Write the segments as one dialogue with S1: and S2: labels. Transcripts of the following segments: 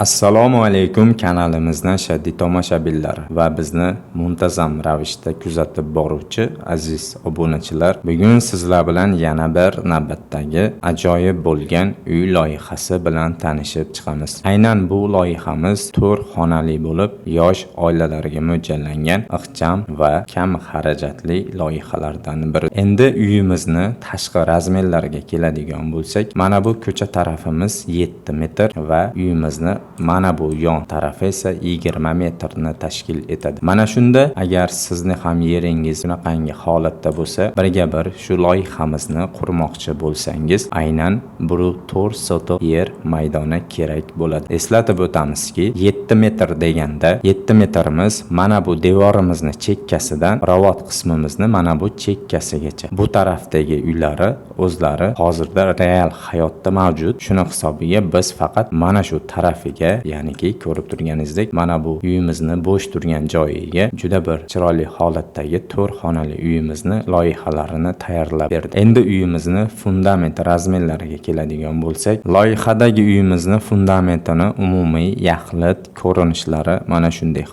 S1: Assalomu alaykum kanalimizni ashaddiy tomoshabinlari va bizni muntazam ravishda kuzatib boruvchi aziz obunachilar. Bugun sizlar bilan yana bir navbatdagi ajoyib bo'lgan uy loyihasi bilan tanishib chiqamiz. Aynan bu loyihamiz 4 xonali bo'lib, yosh oilalarga mo'ljallangan ixcham va kam xarajatli loyihalardan biri. Endi uyimizni tashqi razmerlariga keladigan bo'lsak, mana bu ko'cha tarafimiz 7 metr va uyimizni mana bu yon tarafi esa 20 metrni tashkil etadi. Mana shunda agar sizni ham yeringiz bunaqangi holatda bo'lsa, birga bir shu loyihamizni qurmoqchi bo'lsangiz, aynan bu 4 sotix yer maydoni kerak bo'ladi. Eslatib o'tamizki, 7 metr deganda 7 metrimiz mana bu devorimizni chekkasidan ravot qismimizni mana bu chekkasigacha. Bu tarafdagi uylari o'zlari hozirda real hayotda mavjud. Shuni hisobiga biz faqat mana shu tarafiga, ya'niki ko'rib turganingizdek, mana bu uyimizni bo'sh turgan joyiga juda bir chiroyli holatdagi 4 xonali uyimizni loyihalarini tayyorlab berdik. Endi uyimizni fundament razmerlariga keladigan bo'lsak, loyihadagi uyimizni fundamentini umumiy yaxlit ko'rinishlari mana shunday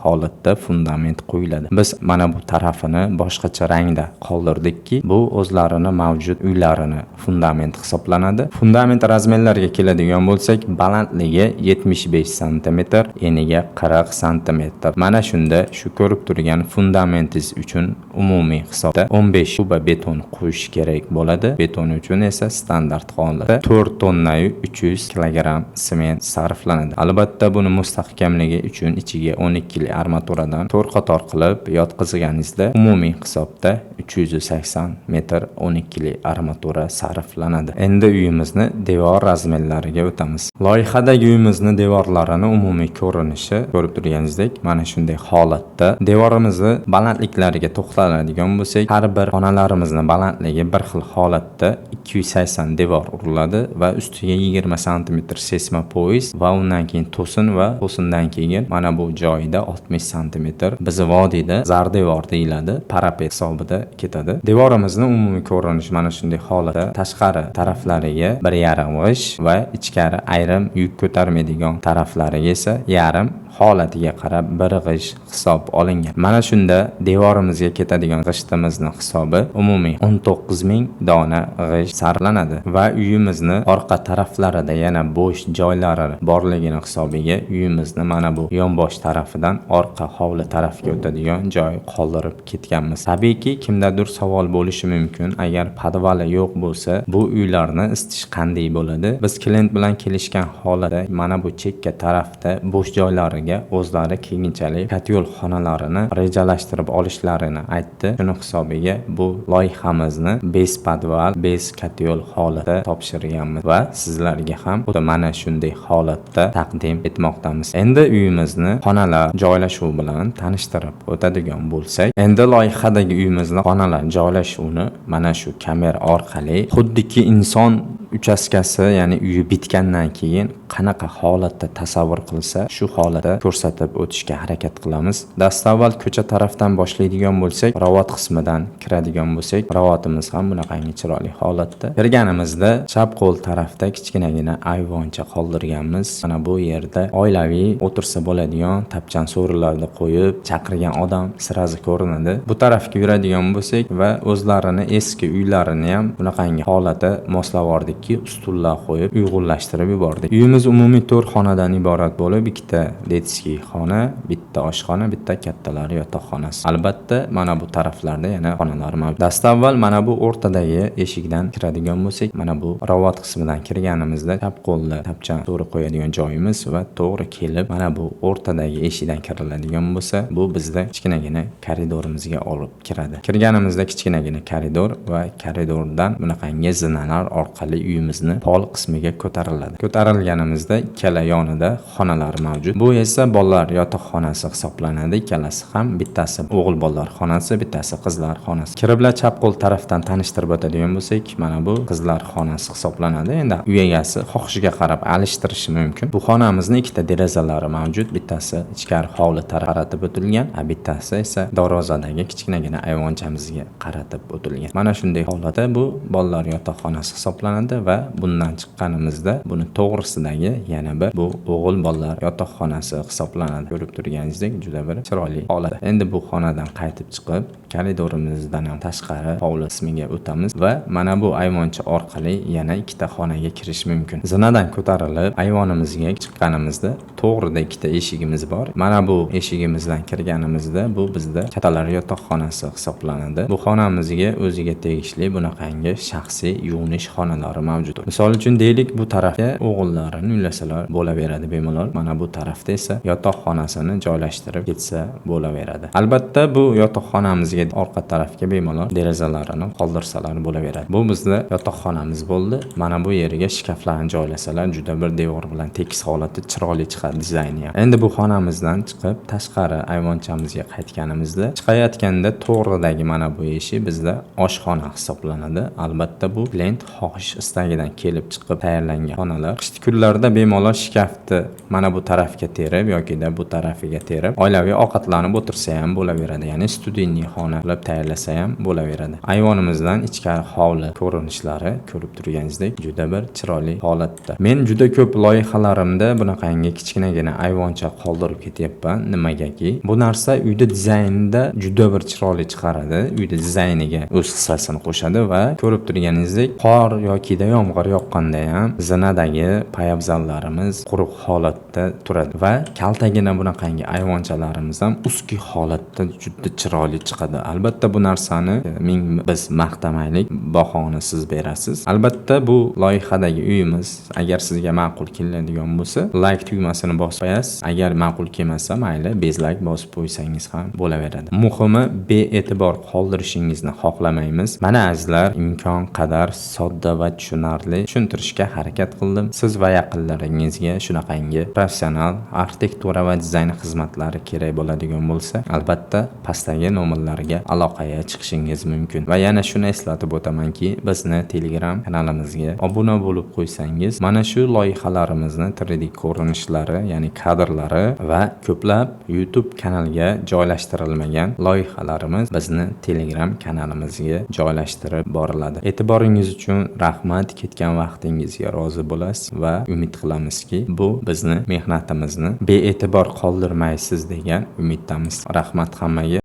S1: holatda, fundament qo'yiladi. Biz mana bu tarafini boshqacha rangda qoldirdikki, bu o'zlarini mavjud uylarini fundament hisoblanadi. Fundament razmerlariga keladigan bo'lsak, balandligi 75 sm, eniga 40 sm. Mana shunda shu ko'rib turgan fundamentingiz uchun umumiy hisobda 15 kuba beton quyish kerak bo'ladi. Beton uchun esa standart holatda 4 tonna 300 kilogramm sement sarflanadi. Albatta buni mustahkamligi uchun ichiga 12 li armaturadan 4 qator qilib yotqizganingizda umumiy hisobda 380 metr 12 li armatura sarflanadi. Endi uyimizni devor razmerlariga o'tamiz. Loyihadagi uyimizni devorlarini umumiy ko'rinishi ko'rib turganingizdek mana shunday holatda. Devorimizni balandliklariga to'xtaladigan bo'lsak, har bir xonalarimizni balandligi bir xil holatda 280 devor uriladi va ustiga 20 sm sesma poyez va undan keyin to'sin va to'sindan keyin mana bu joyida 60 sm bizni vodiyda zardevor deyiladi, parapet hisobida ketadi. Devorimizni umumiy ko'rinishi mana shunday holatda, tashqari taraflariga 1,5 g'isht va ichkari ayrim yuk ko'tarmaydigan taraflariga esa yarim, holatiga qarab bir g'isht hisob olingan. Mana shunda devorimizga ketadigan g'ishtimizni hisobi umumiy 19 000 dona g'isht sarflanadi va uyimizni orqa taraflarida yana bo'sh joylari borligini hisobiga uyimizni mana bu yonbosh tarafidan orqa hovli tarafga o'tadigan joy qoldirib ketganmiz. Tabiiyki, kimdadir savol bo'lishi mumkin: agar podvali yo'q bo'lsa, bu uylarni isitish qanday bo'ladi? Biz klient bilan kelishgan holatda mana bu chekka tarafda bo'sh joylariga o'zlari keyinchalik kotel xonalarini rejalashtirib olishlarini aytdi. Shuni hisobiga bu loyihamizni без podval, без kotel holatda topshirganmiz va sizlarga ham xuddi mana shunday holatda taqdim etmoqdamiz. Endi uyimizni xonalar joylashuvi bilan tanishtirib o'tadigan bo'lsak, endi loyihadagi uyimizni xonalar joylashuvini mana shu kamera orqali xuddiki inson uchastkasi, ya'ni uyi bitgandan keyin qanaqa holatda tasavvur qilsa, shu holatda ko'rsatib o'tishga harakat qilamiz. Dastavval ko'cha tarafdan boshlaydigan bo'lsak, ravot qismidan kiradigan bo'lsak, ravotimiz ham bunaqangi chiroyli holatda. Kirganimizda chap qo'l tarafda kichkinagina ayvoncha qoldirganmiz. Mana bu yerda oilaviy o'tirsa bo'ladigan tapchan so'rilarni qo'yib, chaqirgan odam сразу ko'rinadi. Bu tarafga yuradigan bo'lsak va o'zlarini eski uylarini ham bunaqangi holata moslab yubordikki, ustullar qo'yib uyg'unlashtirib yubordik. Uyimiz umumiy 4 xonadan iborat bo'lib, ikkita детский xona, bitta oshxona, bitta kattalar yotoqxonasi. Albatta, mana bu taraflarda yana xonalar mavjud. Dastavval mana bu o'rtadagi eshikdan kiradigan bo'lsak, mana bu ravot qismidan kirganimizda chap qo'lda tapchan to'g'ri qo'yadigan joyimiz va to'g'ri kelib mana bu o'rtadagi eshikdan kiriladigan bo'lsa, bu bizda kichkinagina koridorimizga olib kiradi. Kirganimizda kichkinagina koridor va koridordan bunaqangi zinalar orqali uyimizni pol qismiga ko'tariladi. Ko'tarilganimizda ikkala yonida xonalar mavjud. Bu esa bolalar yotoqxonasi hisoblanadi. Ikkalasi ham, bittasi o'g'il bolalar xonasi, bittasi qizlar xonasi. Kiriblar chap qo'l tarafdan tanishtirib o'tadigan bo'lsak, mana bu qizlar xonasi hisoblanadi. Endi uy egasi xohishiga qarab alishtirishi mumkin. Bu xonamizni ikkita derazalari mavjud. Bittasi ichkari hovli taraf qaratib o'tilgan, bittasi esa darvozadagi kichkinagina ayvonchamizga qaratib o'tilgan. Mana shunday holatda bu bolalar yotoqxonasi hisoblanadi. va bundan chiqqanimizda buni to'g'risidagi yana bir bu o'g'il bolalar yotoqxonasi hisoblanadi. Ko'rib turganingizdek, juda bir chiroyli holat. Endi bu xonadan qaytib chiqib, koridorimizdan ham tashqari hovli qismiga o'tamiz va mana bu ayvoncha orqali yana ikkita xonaga kirish mumkin. Zinadan ko'tarilib ayvonimizga chiqqanimizda to'g'rida ikkita eshigimiz bor. Mana bu eshigimizdan kirganimizda bu bizda kattalar yotoqxonasi hisoblanadi. Bu xonamizga o'ziga tegishli bunaqangi shaxsiy yuvinish xonalari mavjud. Misol uchun deylik, bu tarafga o'g'illarini uylasalar bo'laveradi bemalol. Mana bu tarafda esa yotoqxonasini joylashtirib ketsa bo'laveradi. Albatta, bu yotoqxonamizga orqa tarafga bemalol derazalarini qoldirsalar bo'laveradi. Bu bizda yotoqxonamiz bo'ldi. Mana bu yerga shkaflarni joylasalar, juda bir devor bilan tekis holatda chiroyli chiqadi dizayni ham. Endi bu xonamizdan chiqib tashqari ayvonchamizga qaytganimizda, chiqayotganda to'g'ridagi mana bu eshik bizda oshxona hisoblanadi. Albatta, bu klient xohish istagidan kelib chiqib tayyorlangan xonalar. Qishki kunlarda bemalol shkafni mana bu tarafga terib yokida bu tarafiga terib, oilaviy ovqatlanib o'tirsa ham bo'laveradi. Ya'ni студийный xona qilib tayyorlasa ham bo'laveradi. Ayvonimizdan ichkari hovli ko'rinishlari, ko'rib turganingizdek, juda bir chiroyli holatda. Men juda ko'p loyihalarimda bunaqangi kichkinagina ayvoncha qoldirib ketyapman. Nimagaki, bu narsa uyda dizaynda juda bir chiroyli chiqaradi. Uyda dizayniga o'z hissasini qo'shadi va ko'rib turganingizdek, qor yokida yomg'ir yoqqanda ham zinadagi poyabzallarimiz quruq holatda turadi va kaltagina bunaqangi ayvonchalarimiz ham узкий holatda juda chiroyli chiqadi. Albatta, bu narsani ming biz maqtamaylik, bahoni siz berasiz. Albatta, bu loyihadagi uyimiz agar sizga ma'qul keladigan bo'lsa, layk tugmasini bosib qo'yasiz. Agar ma'qul kelmasa, mayli, безлайк bosib qo'ysangiz ham bo'laveradi. Muhimi, bee'tibor qoldirishingizni xohlamaymiz. Mana, azizlar, imkon qadar sodda va tushunarli tushuntirishga harakat qildim. Siz va yaqinlaringizga shunaqangi professional arxitektura va dizayn xizmatlari kerak bo'ladigan bo'lsa, albatta pastdagi nomerlarga aloqaga chiqishingiz mumkin. Va yana shuni eslatib o'tamanki, bizni Telegram kanalimizga obuna bo'lib qo'ysangiz, mana shu loyihalarimizni 3D ko'rinishlari, ya'ni kadrlari va ko'plab YouTube kanaliga joylashtirilmagan loyihalarimiz bizni Telegram kanalimizga joylashtirib boriladi. E'tiboringiz uchun rahmat, ketgan vaqtingizga rozi bo'lasiz va umid qilamizki, bu bizni mehnatimizni bee'tibor qoldirmaysiz degan umiddamiz. Rahmat hammaga.